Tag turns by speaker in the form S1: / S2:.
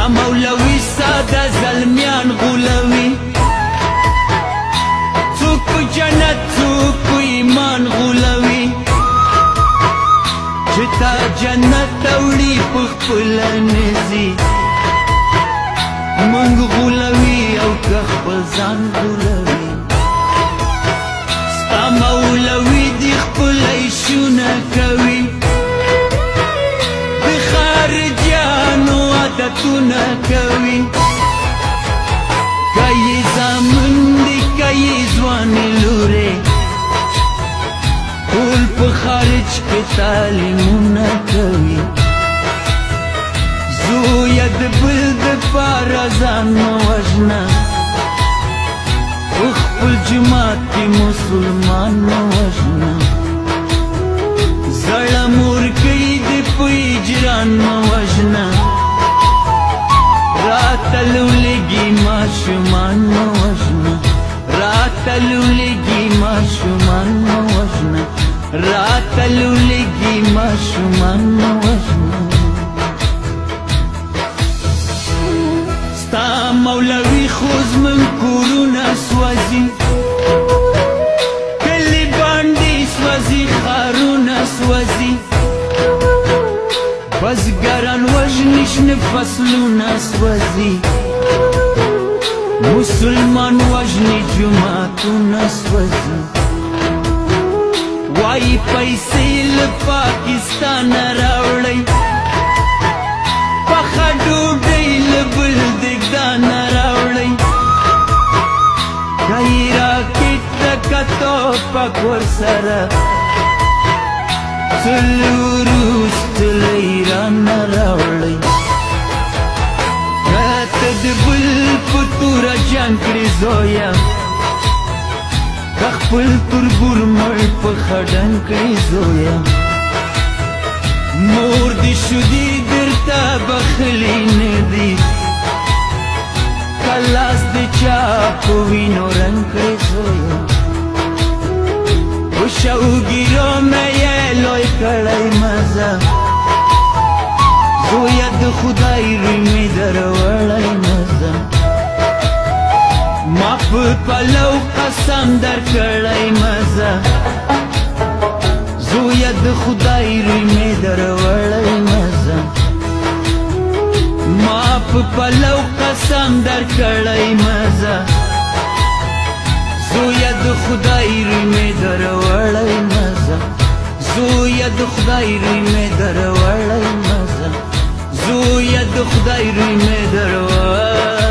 S1: ستا مولوي ساده زلمیان غولوي، څوک په جنت څوک په ایمان غولوي. چې تا جنت ته وړي په خپله نه ځي، موږ غولوي او که خپل ځان غولوي. ستا مولوي دي خپل عیشونه کوي، د خارجیانو عادتونه کوي. که یې زامن دي که یې ځوانې لورې، ټول په خارج کې تعلیمونه کوي. زویه د بل دپاره ځان مه وژنه، په خپل جومات کې مسلمان مه وژنه. زړه مورکۍ دې په هجران مه وژنه، راته لولېږي ماشومان مه وژنه، راته لولېږي ماشومان مه وژنه، راته لولېږي ماشومان مه وژنه. ستا مولوي خو زموږ کورونه سوځي، کلي باندې سوځي، ښارونه سوځي. بزګران وژني، شنه فصلونه سوځي، مسلمان وژني، جوماتونه سوځي. وایي پیسې له پاکستانه راوړئ، پخه ډوډۍ له بل دګدانه راوړئ. که یې راکټ ته که توپک ورسره، څه له روس څه له ایرانه راوړئ. که ته د بل په توره جنګ کړې زویه، که خپل تربور مړ په خډن کړې زویه، مور دې شودې درته بخښلې نه دي، که لاس دې چا په وینو رنګ کړې زویه. په شوګیرو مې یې لوی کړی مزه، زویه د خدای روی مې دروړی مزه. ما په پلو قسم درکړی مزه، زویه د خدای روی مې دروړی مزه. ما په پلو قسم درکړی مزه، زویه د خدای روی مې دروړی مزه، زویه د خدای روی مې دروړی مزه، زویه د خدای روی مې دروړی.